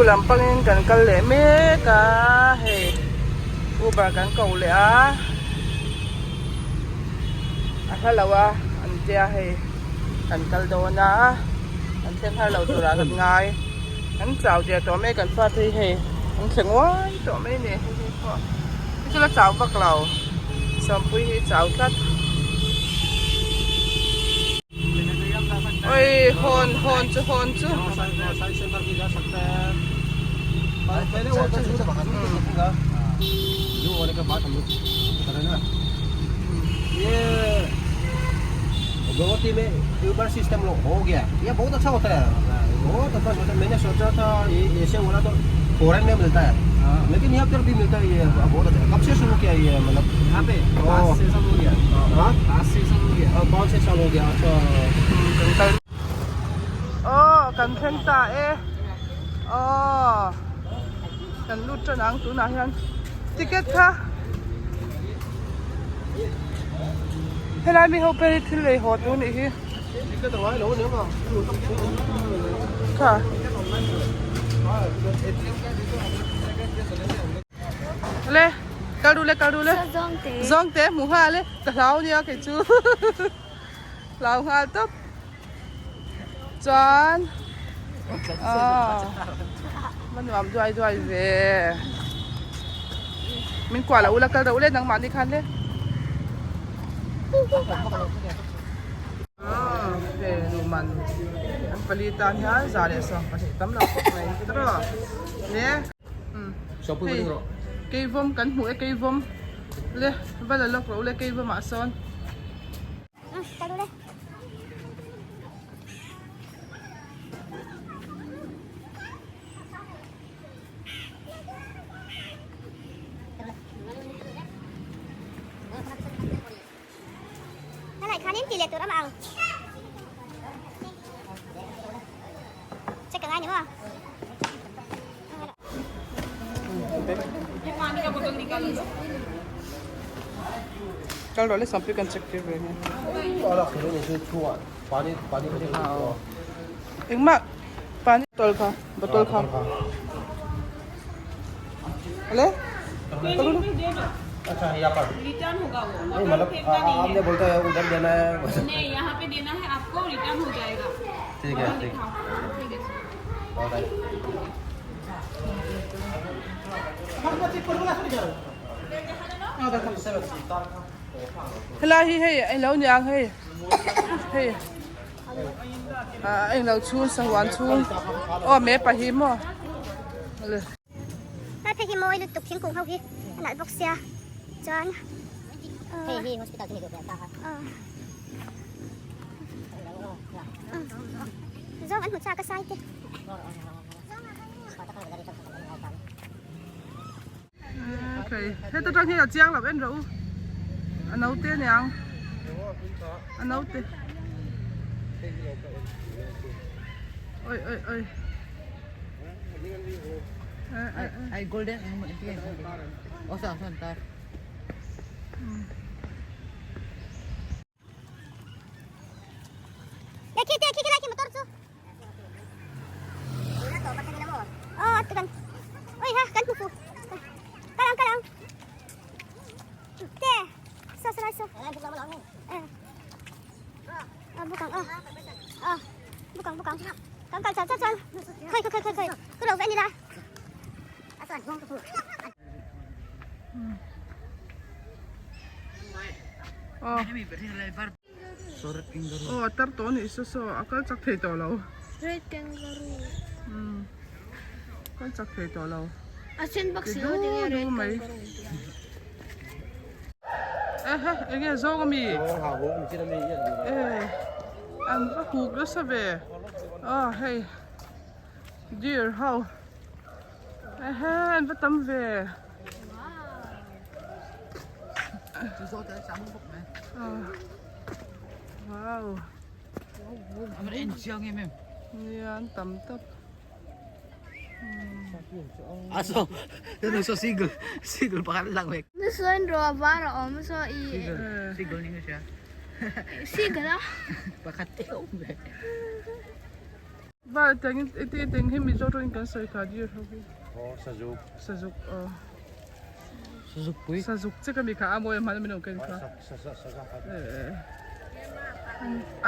Zoo lam pangin kan kal leh mek a hei Uber kan ko leh a a hla lo a an tia hei kan kal dawn a kan thleng har lo turah kan ngai an chau der tawh mai kan fate hi hei an thleng uai tawh mai a ni hei hi pawh hei chu la chau vak lo sawmpui hi chau tlat. Oi hawn hawn chu hawn chu. Aw kan thleng ta e aw kan lut tan ang tunah hian ticket kha helai mi ho pawh hi thil lei haw tur nih hi kha. Le kal ru le kal ru le zawngte hmu nghal e ka hlau nia kei chu hlau nghal tawp chuan aw va nuam duai duai ve min kuah loh ula kal ro le nangmahni khan le He luhman an pali tan hian 120 tam lo khawp mai tiraw le hei keivawm kan hmuh e keivawm le va la lawk rawh u le keivawm ah sawn. Helai khanin tih leh tur awm ang. Check ka ngai ni maw? Kal rawh le sawmpui kan check tir ve nge. Engmah pani bottle kha bottle kha. Le अच्छा यहाँ पर रिटर्न होगा वो नहीं वाटर मतलब फेंकना नहीं है आपने बोलता है उधर देना है नहीं यहाँ पे देना है आपको रिटर्न हो जाएगा ठीक है ठीक हाँ, ठीक है बहुत है Helai hi hei englo niang hei hei ah englo chhung sahuan chhung aw me pahnih maw le. Lai phei hi mawi lutuk thingkung ho hi a nalh bawk sia chuan hei hi hospital chu ni duh hmel ta a zawng an hmu chak a sai te. Okay heta tang hian a chiang loh en rawh u a naute aniang a naute oi oi oi Ai golden Osa osa Khi khi khi lai khi motor chu Ờ kan Oi ha kan hmu fu Kal ang kal ang Te So so lai so Ờ buk ang ờ buk ang buk ang Kan kal chal chal chuan Khoi khoi khoi khoi Ku lo ve ni la Aw a tar tawh a nih saw saw a kal chak thei tawh lo. Red kangaroo. Umm kal chak thei tawh lo. A sen bawk si lo tinge red kangaroo an tih ang. Ehe enge zawng ami? E an va huk nasa ve aw hei deer ho ehe an va tam ve. Wow. Nia an tam tawp. Aso, ano so seagull, seagull pakhat lang vek. Chuan rawh a var a awm saw i. Seagull ni siya. Seagull a. Pakhat te awm ve. Val teng i ti teng hi Mizo tawngin kan sawi kha deer ho hi. Aw sazuk. Sazuk aw. Sazuk pui. Sazuk che ka mi kha a mawi a hman a min lo ken kha.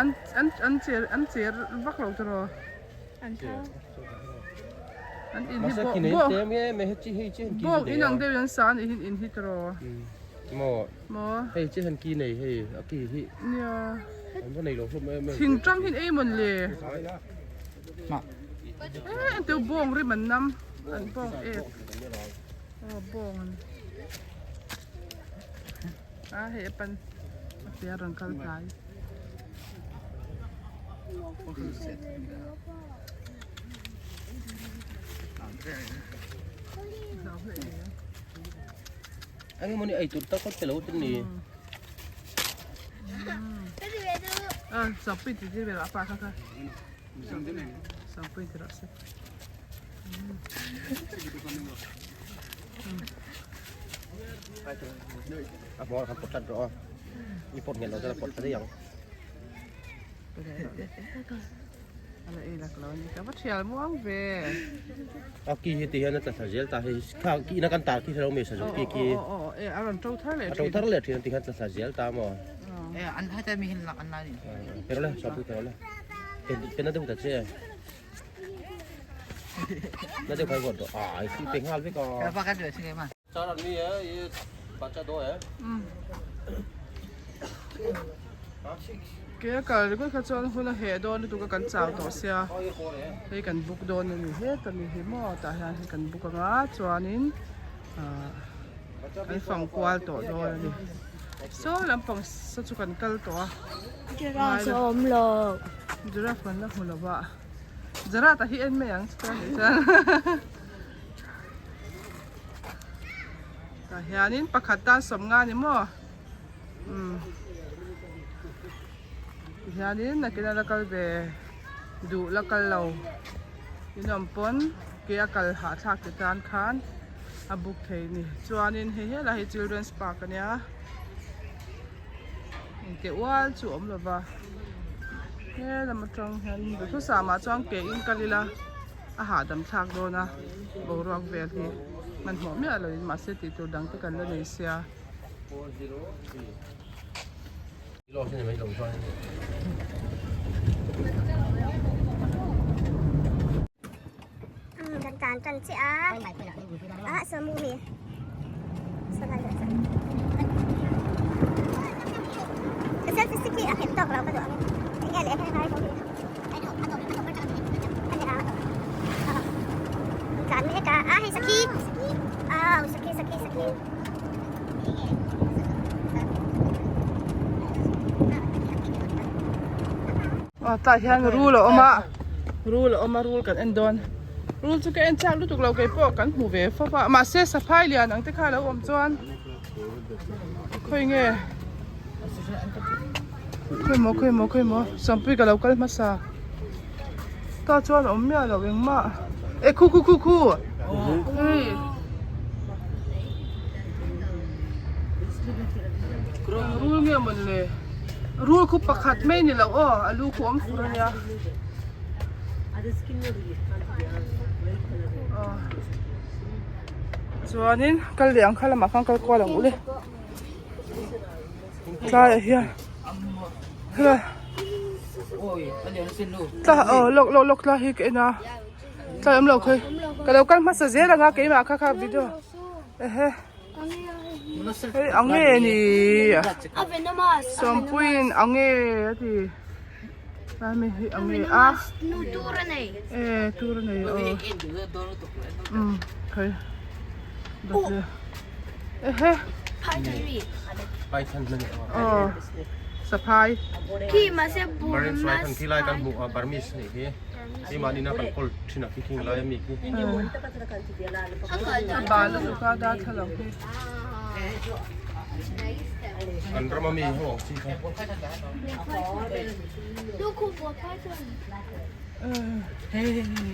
An an an cher an cher vak lo tiraw. An thau. An in hi bawk bawk bawk in ang deuhin an sa anih hi in hi tiraw. Maw. Maw. Hei chi han ki nei hei a ki hi. Nia. An va nei lo hlawm em em. Thing tang hin ei mawn le. Ma. Eh an teu bawng rim an nam. An bawng ek. Aw bawng an. A hei a pan a tia rawn kal hnai. Eng emaw ni ei tur tak pe lo tin ni. Ah, sangpui ti ti ve la pa kha kha. Sangpui ti rawh se. A hmawr khan pawt tlat rawh a. I pawt nghet lo chuan a pawt thla daih ang. Ala ei lak lo ani ka va thial muang ve. A ki hi ti hian a tla thla zel ta hei kha ki ina kan tar khi hre lo mi sa zawk ki ki. Aw aw aw e a rawn to thar leh A to thar leh thin a ti hian tla thla zel ta maw. E an heta mi hin lak an la ni. Pero le sapu pero le. Pen pen na deuh ta che. Na deuh khai vawt do. Ai si pe ngal vek a. Ka pa ka duh che ma. Char aadmi hai ye bacha do hai. Ke a kal ringawt kha chuan hun a heh dawn lutuk a kan chau tawh sia hei kan book dawn a ni het a ni hi maw tah hian hei kan book anga chuanin ahh kan fang kual tawh dawn a ni saw lampang saw chu kan kal tawh a Giraffe a awm lo giraffe kan la hmu lo va giraffe hi en mai ang chuan chuan. Tah hianin pakhat tan sawmnga ni maw umm tihianin nakin a la kal ve duh la kal lo inawm pawn ke a kal hahthlak te tan khan a book thei a ni chuanin hei helai hi children's park a nia engte ual chu a awm lo va helam atang hian duhthusam ah chuan ke in kal ila. A hahdam thlak dawn a boruak vel hi hmanhmawh miah loin mahse tih tur dang te kan la nei sia. Kan tan tan che a a saw mu mi saw lai dah ka selfie stick hi a nghet tawk lo ka duh ang eng nge leh helai ho hi. Tlan mek a a hei sakhi aw sakhi sakhi sakhi aw tah hian rul a awm a rul a awm a rul kan en dawn rul chu ka en chak lutuk lo kei pawh kan hmu ve fawp a mahse saphai lian ang te kha a lo awm chuan khawi nge. Khawi maw khawi maw khawi maw Sawmpui ka lo kal hmasa tah chuan awm miah loh engmah e khu khu khu khu hei rul nge mawn le rul khu pakhat mai ni loh aw a lu khu awm fur ania chuanin kal leh ang kha lamah khan kal kual ang u le. Tlaiah hian helai tla aw lawk lawk lawk tlai hi ka en a tlai awm lo khawi ka lo kal hmasa zel ang a keimah kha kha video ehe hei ang nge ni sawmpuiin ang nge a ti tlai mi hi ang nge a e tur a nei aw umm khawi dawt leh. Ehe. Python hman Aw. Saphai. Khi mahse Burmese Python khi lai kan hmuh a Burmese nih khi. Khi mahni na kan kawl thin a khi khing lai ami khi. A bal lutuk a darthlalang khi. Kan ram ami ho ang chi kha.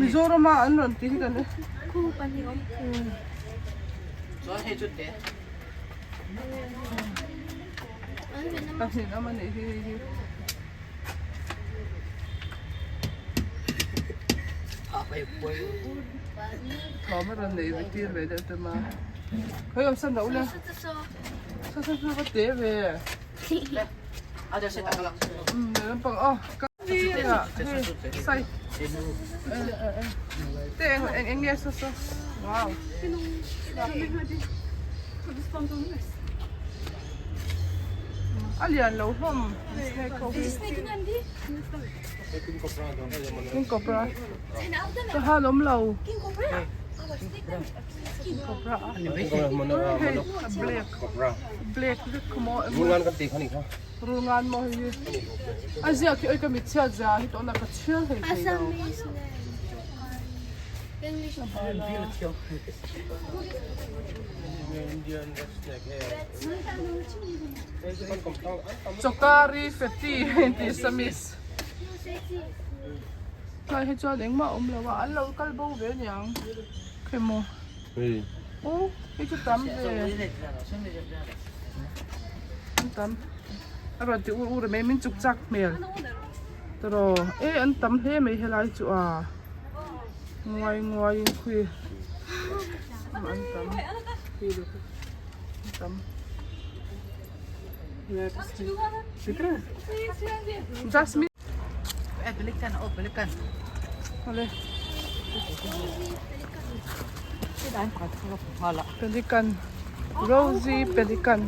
Mizoram a an rawn ti hi kan e. Pahnih awm a nih hi hei hi. Thawm a rawn nei ve tir ve deuh te ma. Khawi awm san loh le. Sa sa sa va te ve. Um lampang aw ka hei sai te eng eng eng nge sa sa wow. A lian lo hlawm snake ho hi. King cobra. Sahan awm lo. King cobra. Cobra a. Hei a black. Black vek kha maw. Rulngan kan tih kha nih kha. Rulngan maw hei hi. A ziak hi oi ka mit chhiat zia hi tawhna ka chhiar thei thei lo. Chokari feti tih samis. Tlai hi chuan engmah a awm lo a, an lo kal bo ve aniang khe maw aw hei chu tam ve an tam a rawn ti ur ur mai min chuk chak hmel tawrh e an tam hle mai helai chu a nguai nguai in khui an tam an tam. Jasmine. Pelican oh pelican. Ole. Pelican. Rosie pelican.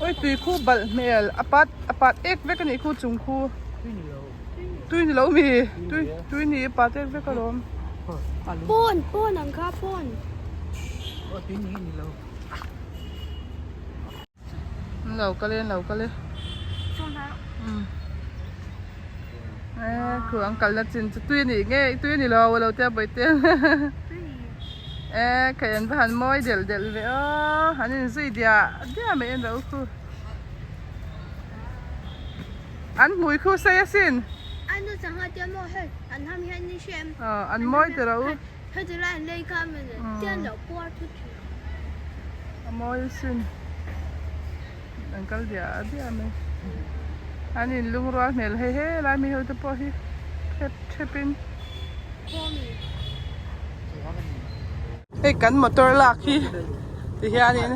Oi tui khu balh hmel a pat a pat ek vek anih khu chung khu. Tui ni lo mi tui tui ni a pat ek vek alawm. Pawn pawn ang kha pawn. Oh tui ni ni lo. An lo kal e an lo kal e e khu an kalna chin chu tui a nih nge tui a ni lo a lo tia bawihte e kei an va han mawi delh delh ve aw an inzui diah diah mai an lo khu an hmui khu sei asin an mawi tiro A mawi asin an kal diah diah mai an in lungrual hmel hei helai mi ho te pawh hi thep thep in hei kan motor lak hi ti hianin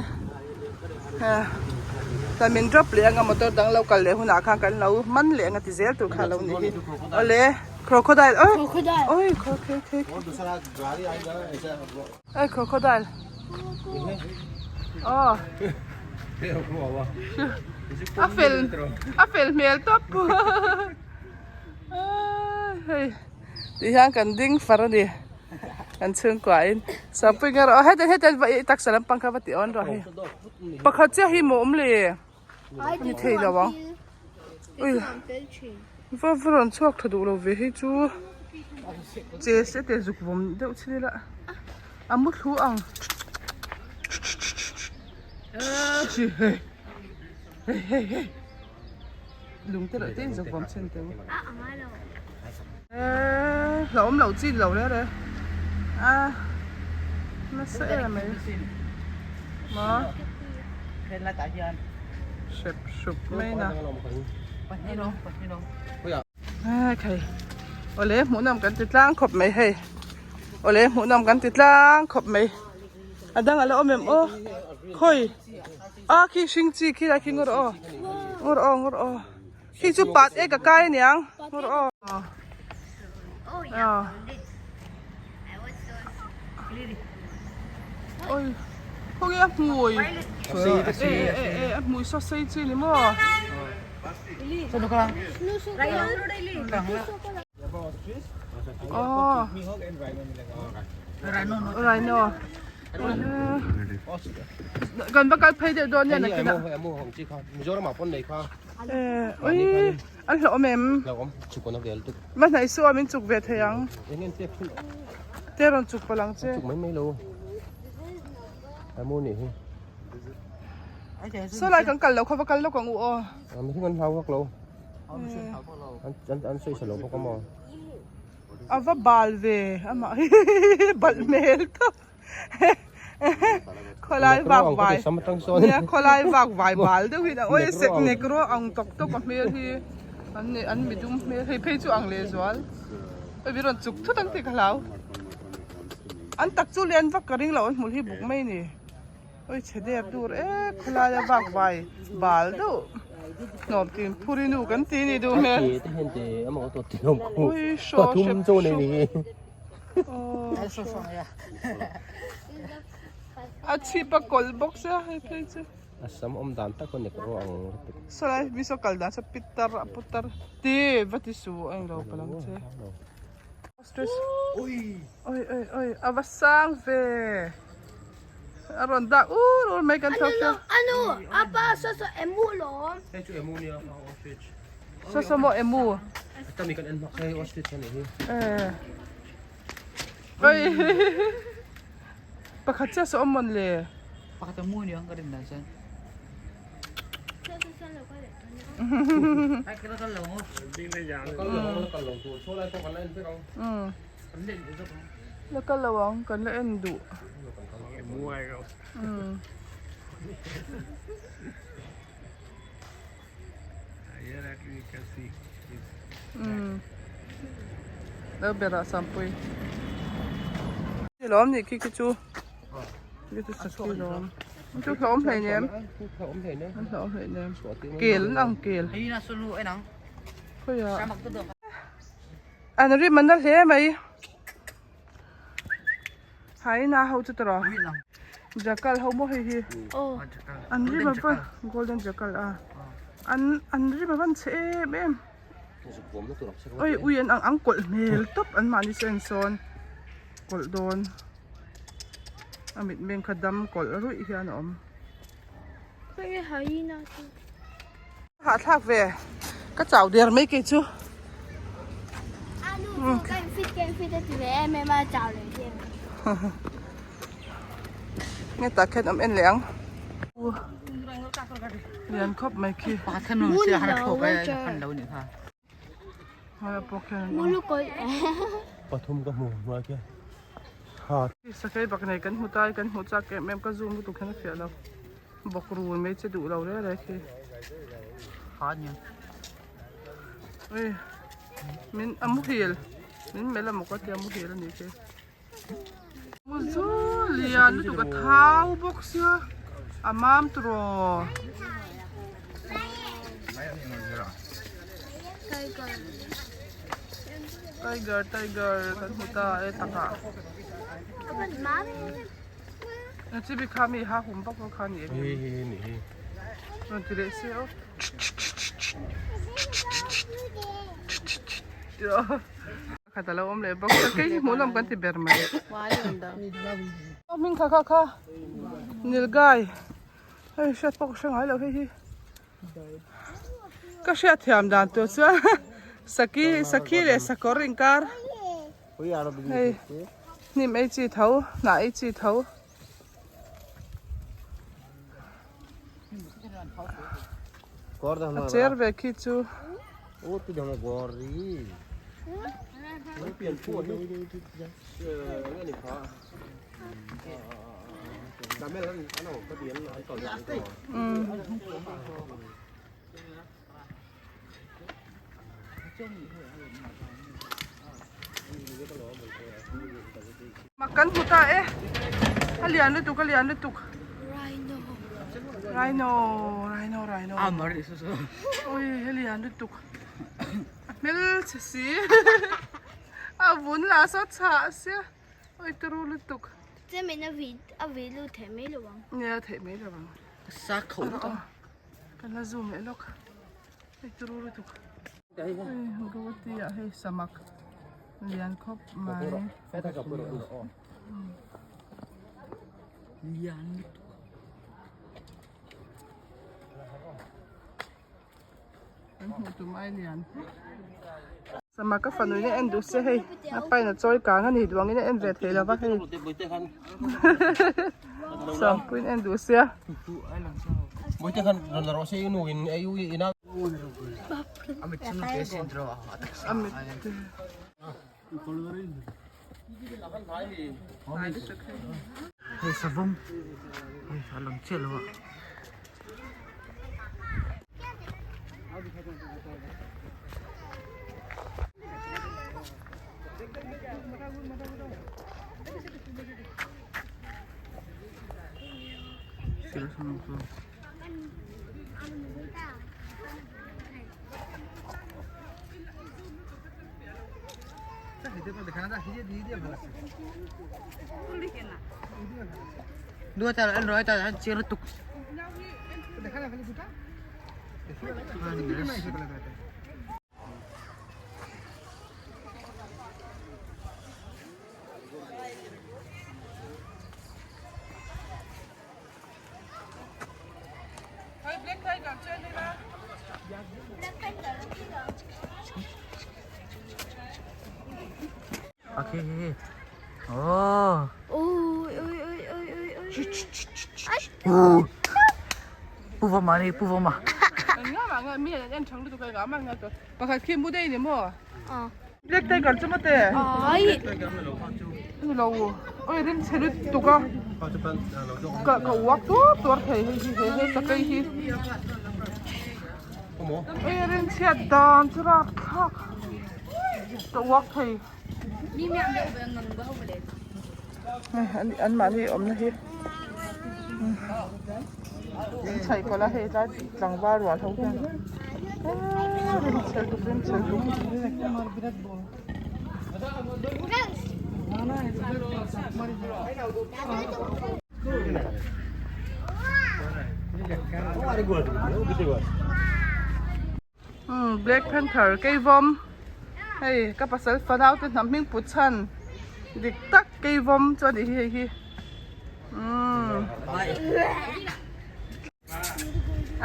chuan min drop leh anga motor dang lo kal leh hunah khan kan lo man leh anga ti zel tur kha a lo nih hi awle. Crocodile oi Crocodile oi khe khe oi crocodile oh a fel a fel hmel tawp hei ti hian kan ding far a ni kan chhungkua in sapui nge rawh heti heti i taksa lampang kha va ti awn rawh hei pakhat chiah hi maw awm le. Ni thei lo ang. Ui va va rawn chhuak tha duh lo ve hei chu che se te zuk vawm deuh chhin ila a mu thlu ang chi hei hei hei hei lung te reuh te in zuk vawm chhin teh u eee hlauhawm loh chin lo reng reng a nasa em mai maw. Hrep hrup mai na. Khai. Awle hmuhnawm kan ti tlang khawp mai hei. Awle hmuhnawm kan ti tlang khawp mai. A dang ala awm em aw. Khawi. A khi hring chi khi lai khi ngawr aw. Ngawr aw ngawr aw. Khi chu pat ek a kai aniang. Ngawr aw. Aw. Oi khawnge a hmui e e e a hmui saw sei chi ni maw aw rhino kan va kal phei deuh dawn nia nakinah ui An hlauhawm em? Hlauhawm, chuk an vel tuk. Va hnaih suh a min chuk ve thei ang. Eng en pek thun. Te rawn chuk palh ang che. Chuk mai mai lo. Ai maw nih hi. Saw lai kan kal lo kha va kal lawk ang u aw. A mihring an hlau vak lo. An an an sawi sa lo bawk a maw. A va bal ve amah hi balh hmel tawp. Khawlai vak vai nia khawlai vak vai bal deuh hi oi sek nek rawh ang tawk tawk a hmel hi an ni an midum hmel hei phei chu ang leh zual. Oi min rawn chuk thut ang tih ka hlau. An tak chu lian vak ka ring lo an hmul hi buk mai ni. Oi chhe der dur e khawlaia vak vai bal deuh hnawm tin phuri nu kan ti ni duh hmel. Oi hraw hrep A chhip a kawlh bawk sia hei phei chu. A sam awm dan tak a ni ka ruah ang lutuk. Sawlai mi saw kal dan saw pitar a putar ti va ti su a englo ka lang che. Ostrich oi oi oi a va sang ve a rawn dak ur ur mai kan thawk chu. Anu apa saw saw emu lawm. Hei chu emu nia ostrich. Saw saw maw emu. Tami kan en hmak hei ostrich a nih hi. Eh. Oi. Pakhat chiah saw awm mawn le. Pakhat a mu aniang ka rin dan chuan. Ai kala kal lo ang. Kal lo ang kal lo tur saw lai pawh kan la en vek ang. Kan la en duh zawk ang. La kal lo ang kan la en duh. Lo berah sampui. Lawm nih khi khi chu. Khi chu sakhi lawm. Chu hlawm hlei nem. An hlawm hlei nem. Kel an ang kel. Khawiah. An rim an la hle mai. Hyena ho chu tawrh a. Jackal ho maw hei hi. An rim a va golden jackal a. An an rim a van chhe em em. Oi ui an ang ang kawlh hmel tawp an mahni chu a insawn kawlh dawn. A mitmeng kha dam kawlh ruih hian a awm. Hahthlak ve ka chau der mai kei chu. Nge tah khian awm en leh ang. Lian khawp mai khi. Pathum ka hmu hnuai khian ha. Sakei bak nei kan hmu ta i kan hmuh chak em em ka zoom lutuk hian a fiah lo bawk run mai che duh lo reng reng khi. Ui min a muhil min melh a maw ka tia muhil a nih khi. Mu chu lian lutuk a thau bawk sia a mam turaw. Tiger tiger kan hmu ta e takah. Chibi kha mi ha hum vak vak kha ni em rawn ti leh se aw. Khat a lo awm leh bawk a kei hi hmuhnawm kan ti ber mai. Hming kha kha kha Nilgai hei hriat pawh ka hre ngai lo hei hi ka hriat thiam dan tur chuan saki sakhi leh sakawr inkar hei hnim ei chi tho hnah ei chi tho. A cher ve khi chu. Mak kan hmu ta e a lian lutuk a lian lutuk rhino rhino rhino rhino ui a lian lutuk a hmelchhe si a vun lah saw chhah sia ui turu lutuk Chemin a vi lut theih mai lo ang. Nia theih mai lo ang. Sa kho lutuk ang. Kan la zoom leh lawk. Hei turu lutuk. Hei Gauhati ah hei samak lian khawp mai. Lian lutuk. Kan hmuh tum ai lian. Samak a fanu in a en duh se hei a pa in a chawi kang a ni duh angin a en ve thei lo va hei. Sampui in en duh sia. Hei savawm hei a lang chiah lo a. Pakhat khi mu daih ni maw? Black tiger chu mate. Ai. Ni lo. Oi rim chhe lut tuk a. Ka ka uak tuar tuar thei hei hi he he sakei hi. Oi rim chhiat dan chu rak thlak. Ka uak thei. Hei an an mahni awmna hi an chhaih kawlh a hei tlai tlangval rual ho hian aaa rim chhe tuk rim chhe tuk. Umm black panther keivawm hei ka pasal fanau te hnam hming put chhan dik tak keivawm chu a nih hi hei hi umm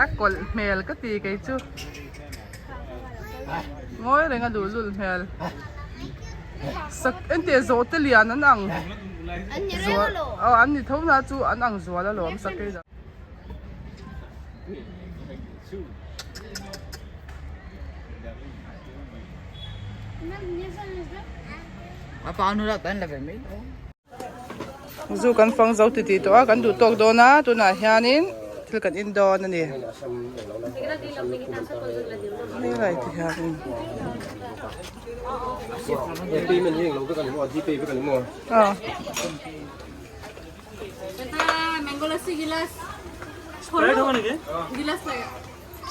a kawlh hmel ka ti kei chu ngawi reng a luhlul hmel sak engtiah zawh te lian an ang zual aw an ni tho na chu an ang zual alawm sakei dang. Zu kan fang zo ti tih tawh a kan duh tawk dawn a tunah hianin thil kan in dawn a ni helai te hianin aw.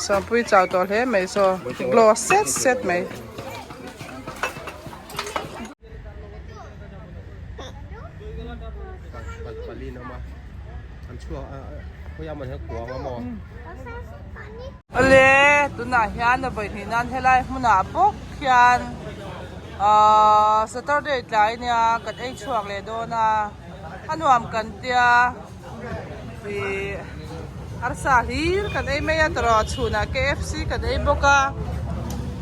Sawmpui chau tawh hle mai saw glow set set mai. Awle tunah hian a vawi hnih nan helai hmunah bawk hian ahh Saturday tlai nia kan ei chhuak leh dawn a. A nuam kan tia ih arsa hlir kan ei mai a tawrh chhunah KFC kan ei bawk a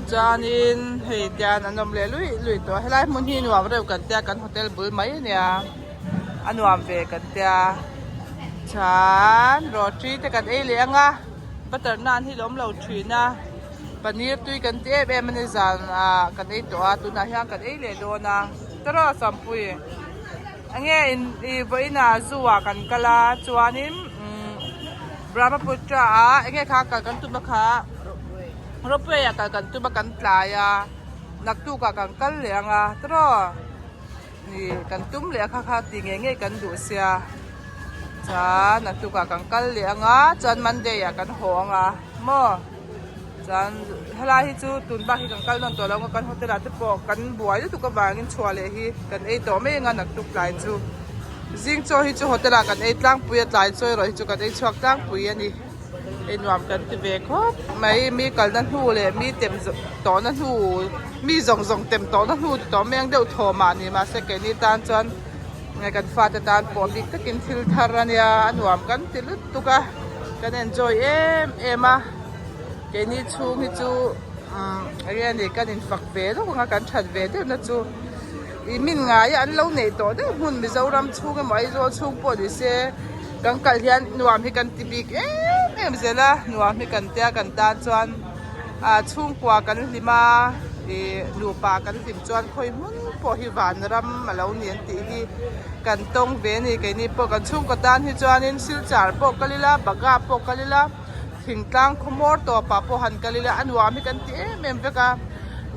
chuanin hei tian an awm leh luih luih tawh a helai hmun hi nuam reuh kan tia kan hotel bul mai a nia a nuam ve kan tia chuan roti te kan ei leh ang a butter naan hi la awm lo thin a paneer tui kan ti em em a ni zan ah kan ei tawh a tunah hian kan ei leh dawn a tawrh a sampui. Enge in ih vawiinah zoo ah kan kal a chuanin umm Brahmaputra ah enge kha kal kan tum a kha ropeway ah kal kan tum a kan tlai a naktuk ah kan kal leh ang a tiraw ih kan tum leh a kha kha ti ngei ngei kan duh sia chuan naktuk ah kan kal leh ang a chuan monday ah kan haw ang a maw. Chuan helai hi chu tun bak hi kan kal nawn tawh lo ang a kan hotel ah te pawh kan buai lutuk avangin chhuah leh hi kan ei tawh mai ang a naktuk tlai chu zing chaw hi chu hotel ah kan ei tlangpui a tlai chaw erawh hi chu kan ei chhuak tlangpui a ni ei nuam kan ti ve khawp mai mi kalna hnu leh mi tem tawhna hnu mi zawng zawng tem tawhna hnu ti tawh mai ang deuh thaw mah ni mahse keini tan chuan nge kan fate tan pawh bik takin thil thar a nia a nuam kan ti lutuk a kan enjoy em em a keini chhung hi chu umm enge ni kan infak ve deuh ang a kan that ve deuh na chu ih min ngai a an lo neih tawh deuh hmun Mizoram chhung emaw Aizawl chhung pawh ni se kan kal hian nuam hi kan ti bik em em zel a nuam hi kan tia kan tan chuan ah chhungkua kan hlim a ih nupa kan hlim chuan khawi hmun pawh hi vanram a lo ni an tih hi kan tawng ve a ni keini pawh kan chhungkaw tan hi chuanin silchar pawh kal ila bagha pawh kal ila thingtlang khawmawr tawpah pawh han kal ila a nuam hi kan ti em em vek a.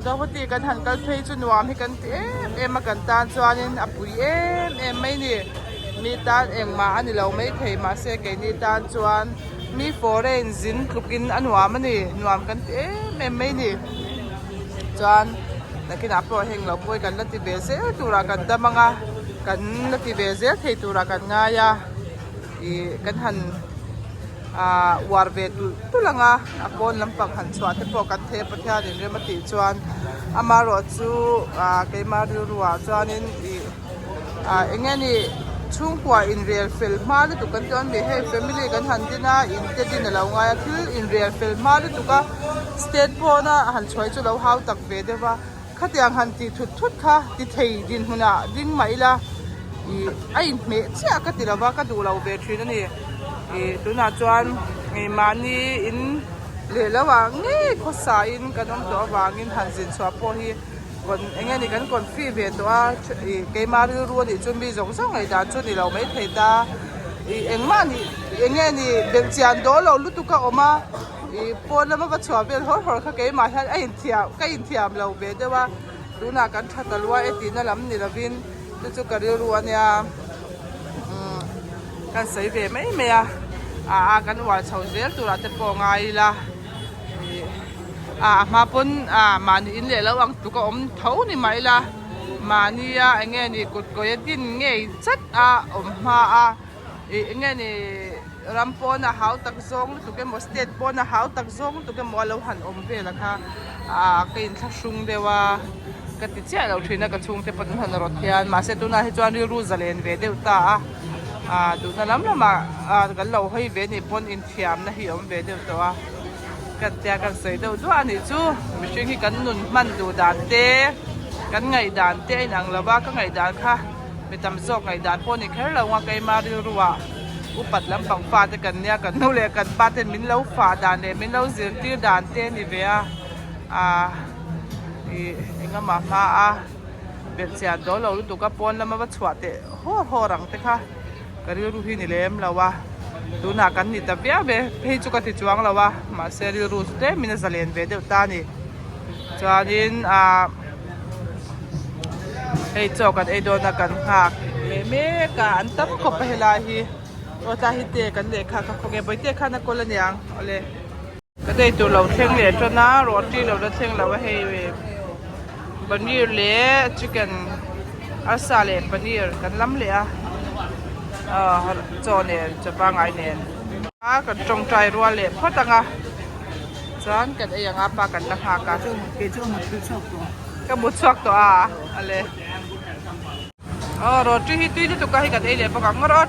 Guwahati kan han kal phei chu nuam hi kan ti em em a kan tan chuanin a pui em em mai ni. Mi tan engmah a ni lo maithei mahse keini tan chuan mi foreign zin tlukin a nuam a ni nuam kan ti em em mai ni. Chuan nakinah pawh heng lo pawh hi kan la ti ve zel turah kan dam ang a kan la ti ve zel thei turah kan ngai a ih kan han ah uar ve tulh tulh ang a a pawn lampang han chhuah te pawh kan thei a Pathianin rem a tih chuan amaherawh chu ah keimah rilru ah chuanin ih ah eng nge ni chhungkua inrel fel hma lutuk kan tih awm hei family kan han din a in te din a lo ngai a thil inrel fel hma lutuk a state pawna han chhuai chu lo hau tak ve deuh a khatiang han tih thut thut kha ti thei dinhmunah ding mah ila ih a inhmeh chiah ka ti lo va ka duh lo ve thin a ni ih tunah chuan mahni in leh lo ah ngei khawsa in kan awm tawh avangin han zin chhuah pawh hi. Kawn eng nge ni kan kawn fi ve tawh a ih keima rilru a nih chu mi zawng zawng ngaihdan chu ni lo maithei ta ih engmah nih eng nge ni belhchian dawl lo lutuk a awm a ih pawn lama va chhuah vel hawr hawr kha keimah hian a inthiam ka inthiam lo ve deuh a tunah kan tha ta lua e tihna lam ni lovin chu chu ka rilru a nia umm kan sawi ve mai mai a ah kan uar chho zel turah te pawh ngai ila ih. Ah a hma pawn ah mahni in leh lo ang tluk a awm tho ni mah ila mahnia eng nge ni kut kawi a din ngei chat a awm hma a ih eng nge ni ram pawna hau tak zawng lutuk emaw state pawna hau tak zawng lutuk emaw a lo han awm vel a kha ah ka inthlahrung deuh a ka ti chiah lo thin a ka chhungte pawn an han rawt hian mahse tunah hi chuan rilru zalen ve deuh ta a ah duhna lam lamah ah kan lo hawi ve nih pawn inthiamna hi a awm ve deuh tawh a. Kan tia kan sawi deuh duah a nih chu mihring hi kan nun hman duh dan te kan ngaihdan te a inang lo va ka ngaihdan kha mi tam zawk ngaihdan pawh a ni kher lo ang a keima rilru ah upat lampang fa te kan nia kan nu leh kan pa ten min lo fah dan leh min lo zirtir dan te a ni ve a ah ih engemaw hma a belhchian dawl lo lutuk a pawn lama va chhuah teh hawr hawr ang te kha. Ka rilru hi ni lem lo a, tunah kan ni ta viau ve, phei chu ka ti chuang lo a, mahse rilru chu tlem in a zalen ve deuh ta a ni. Chuanin ah hei chaw kan ei dawn a kan nghak leh mek a, an tam khawp a helai hi, aw tlai hi te kan lehkha kha khawnge Bawihte khan a kawl aniang awle. Ka nei tur lo thleng leh tan a, roti lo la thleng lo a hei paneer leh chicken arsa leh paneer kan lam leh a ah chaw nen chaw pangai nen a kan tawngtai rual leh phawt ang a chuan kan ei ang a pa kan la nghak a ka mut chhuak tawh a ale aw roti hi tui lutuk a hei kan ei leh bawk ang rawh.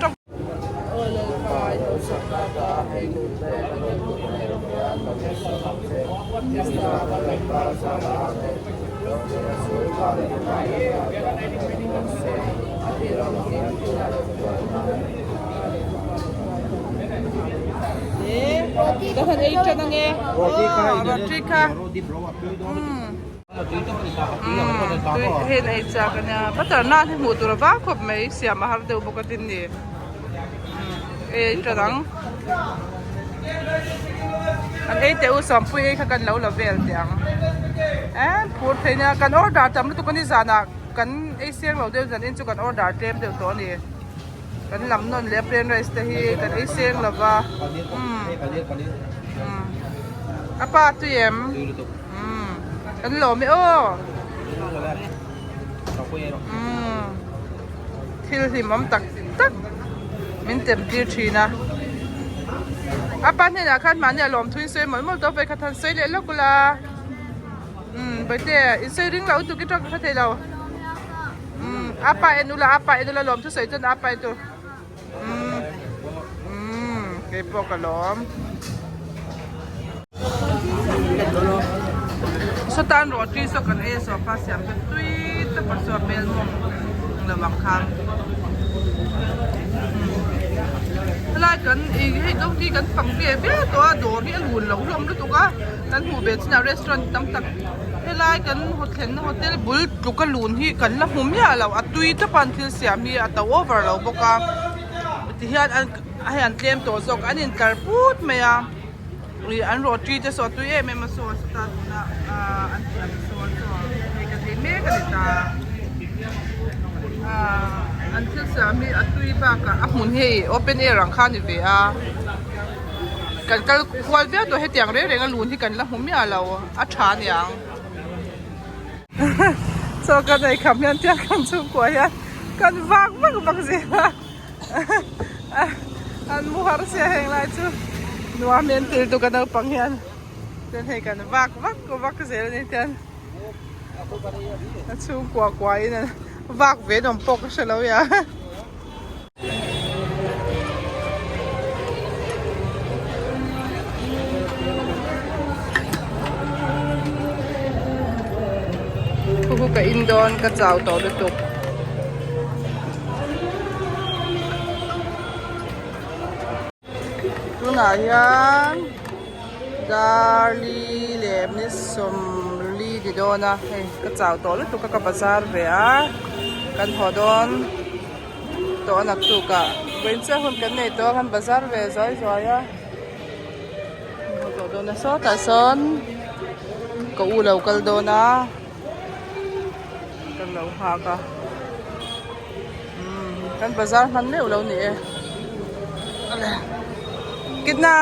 Ka han ei tan ange roti kha tui hei an ei chak ania butter naan hi hmuh tur a vang khawp mai siam a har deuh bawk a tin ni ei tan ang an ei teh u sawmpui ei kha kan lo la vel teh ang eh phur thei nia kan order tam lutuk a ni zanah kan ei seng lo deuh zan in chu kan order tlem deuh tawh a ni kan lam nawn leh a plain rice te hi kan ei seng lo va umm a pa tui em. Umm kan lawm e aw umm thil hlim awm tak tak min tem tir thin a a pa hnenah khan mahni a lawm thu in sawi mawlh mawlh tawh vawikhat han sawi leh lawk ula umm bawihte in sawi ring loh lutuk i tawk ka hre thei lo umm a pa en ula a pa en ula lawm thu sawi chuan a pa en tur umm umm keipawh ka lawm. Sawtan roti saw kan ei a sofa siam te tui tawp a saw bel mawng lo ang khan helai kan ih hei dawng hi kan fang ve ve tawh a dawr hi a lun lo hlawm lutuk a kan hmuh ve chinah restaurant tam tak helai kan thlenna hotel bul tluk a lun hi kan la hmu miah lo a tui tawp a an thil siam hi a to over lo bawk a tihian an hei an tlem tawh zawk an intlar put mai a. Ih an roti te saw a tui em em a saw sawta tuna ah an siam saw a chaw. mek a ni ta. Ahh an thil siam hi a tui bakah a hmun hi hei open air ang kha a ni ve a kan kal kual viau tawh hetiang reng reng a lun hi kan la hmu miah lo a tha aniang chaw kan ei kham hian tiang kan chhungkua hian kan vak vak vak zel a an mu har sia heng lai chu nuam hian thil tu ka naupang hian chuan hei kan vak vak vak zel a ni tian. A chhungkua kuain a vak ve nawm pawh ka hre lo ya. Khu khu ka in dawn ka chau tawh lutuk. Tunah hian darli leh ni sawmli ni dawn a hei ka chau tawh lutuk a ka bazar ve a kan haw dawn tawh a naktuk ah vawiin chiah hun kan nei tawh a kan bazar ve zuai zuai a kan haw tawh dawn a sawtah sawn ka u lo kal dawn a kan lo nghak a umm kan bazar hman meuh lo ni e awle kitna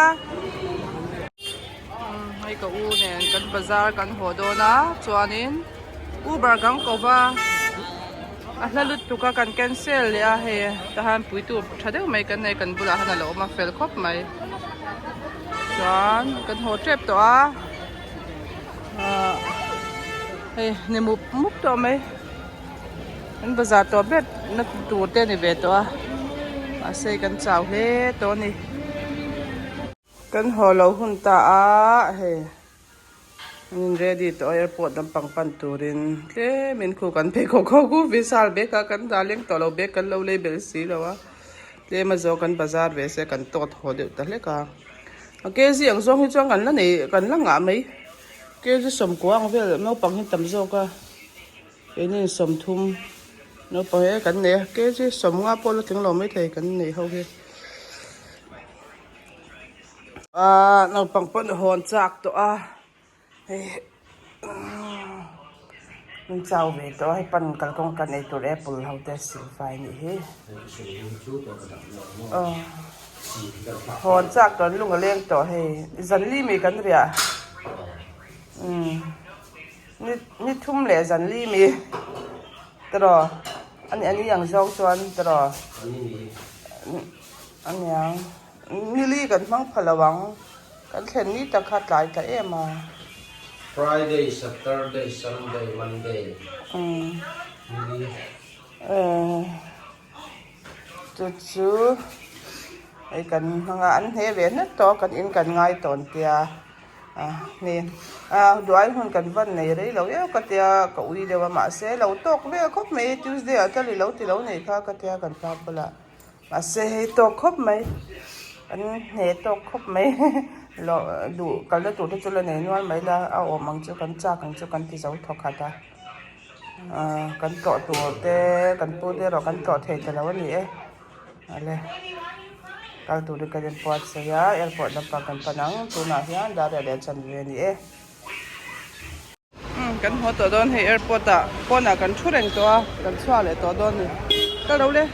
umm hei ka u nen kan bazar kan haw dawn a chuanin uber kan ko va a hla lutuk a kan cancel leh a hei tahan puitu tha deuh mai kan nei kan bulah hian a lo awm a fel khawp mai chuan kan haw tep tawh a. Ahh hei ni mup mup tawh mai an bazar tawh ber na tur te a ni ve tawh a mahse kan chau hle tawh a ni kan haw lo hun ta a hei an in ready tawh a airport lampang pan turin tlem in khu kan pheikhawk ho khu vishal bag ah kan dah leng tawh lo bag kan lo lei belh si lo a tlem a zawh kan bazar ve se kan tawt haw deuh ta hlek a. A kg ang zawng hi chuan kan la nei kan la ngah mai kg sawmkua ang vel naupang hi tam zawk a keini sawmthum naupang hi kan nei a kg sawmnga pawh la tling lo maithei kan neih ho hi ahh naupang pawn hawn chak tawh a. Hei min chau ve tawh a hei pan kalkawng kan ei tur apple ho te silfai a nih hi aw hawn chak tawh an lung a leng tawh hei zan li mi kan riah umm ni ni thum leh zan li mi tiraw ani ani ang zawng chuan tiraw aniang. Nili kan hmang pha lo ang. Kan thlen ni tak kha tlai ta em a. Friday, Saturday, Sunday, Monday. Nili. Chu chu hei kan hmang a, an hne ve hnet tawh a, kan in kan ngai tawn tia ni a duai hun kan van nei rei lo eo ka tia ka ui deuh a mahse lo tawk vel khawp mai Tuesday ah tal i lo ti lo nei kha ka tia kan pa bulah. Mahse hei tawk khawp mai kan hne tawk khawp mai loh duh kalna tur te chu la nei nual mai la a awm ang chu kan chak ang chu kan ti zo thawk khat a ahh kan tlawh tur te kan pu te erawh kan tlawh thei ta lo a ni e awle kal turin kan inbuatsaih a airport lampang kan pan ang tunah hian dar leh chanve a ni e. Kan haw tawh dawn hei airport ah pawnah kan thu reng tawh a kan chhuak leh tawh dawn ni ka lo le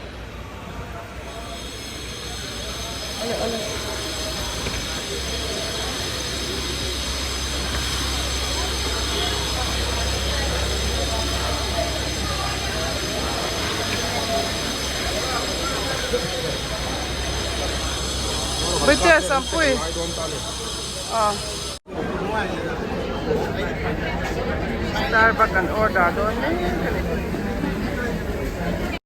awle awle Bete Sampui ah Starbucks kan order dawn mek a ni.